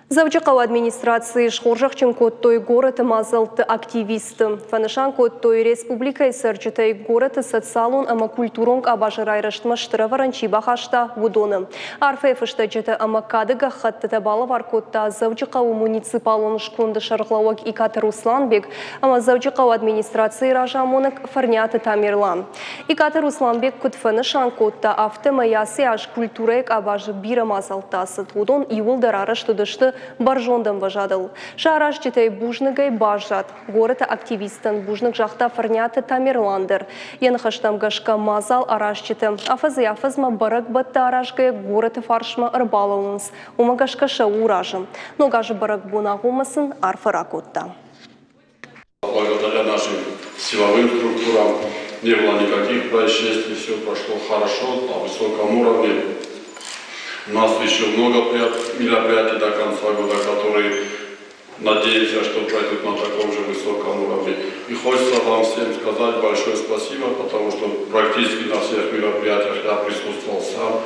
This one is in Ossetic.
Дзӕуджыхъӕуы администрацийы схорзӕхджын кодтой горӕты мадзӕлтты активистты. Фӕнысан кодтой, республикӕйы цӕрджытӕй горӕты социалон ӕмӕ культурон къабазы райрӕзтмӕ стыр ӕвӕрӕн чи бахаста, уыдоны. Арфӕйы фыстӕджытӕ ӕмӕ кады гӕххӕттытӕ балӕвар кодта Дзӕуджыхъӕуы муниципалон сконды сӕргълӕууӕг Икъаты Русланбег ӕмӕ Дзӕуджыхъӕуы администрацийы разамонӕг Фӕрниаты Тамерлан. Икъаты Русланбег куыд фӕнысан кодта, афтӕмӕй ацы аз культурӕйы къабазы бирӕ мадзӕлттӕ ацыд. Уыдон иууылдӕр арӕзт уыдысты бӕрзонд ӕмвӕзадыл. Сӕ аразджытӕй бузныгӕй баззад. Горӕты активисттӕн бузныг загъта Фӕрниаты Тамерлан дӕр. Йӕ ныхӕстӕм гӕсгӕ мадзал аразджытӕ афӕдзӕй-афӕдзмӕ бӕрӕгбӕттӕ аразгӕйӕ горӕты фарсмӕ ӕрбалӕууынц. Уымӕ гӕсгӕ сӕ у разы. Ног азы бӕрӕгбон агъоммӕ сын арфӕ ракодта. Благодаря нашим силовым структурам не было никаких происшествий, все прошло хорошо, на высоком уровне. У нас еще много мероприятий до конца года, которые, надеемся, что пройдут на таком же высоком уровне. И хочется вам всем сказать большое спасибо, потому что практически на всех мероприятиях я присутствовал сам.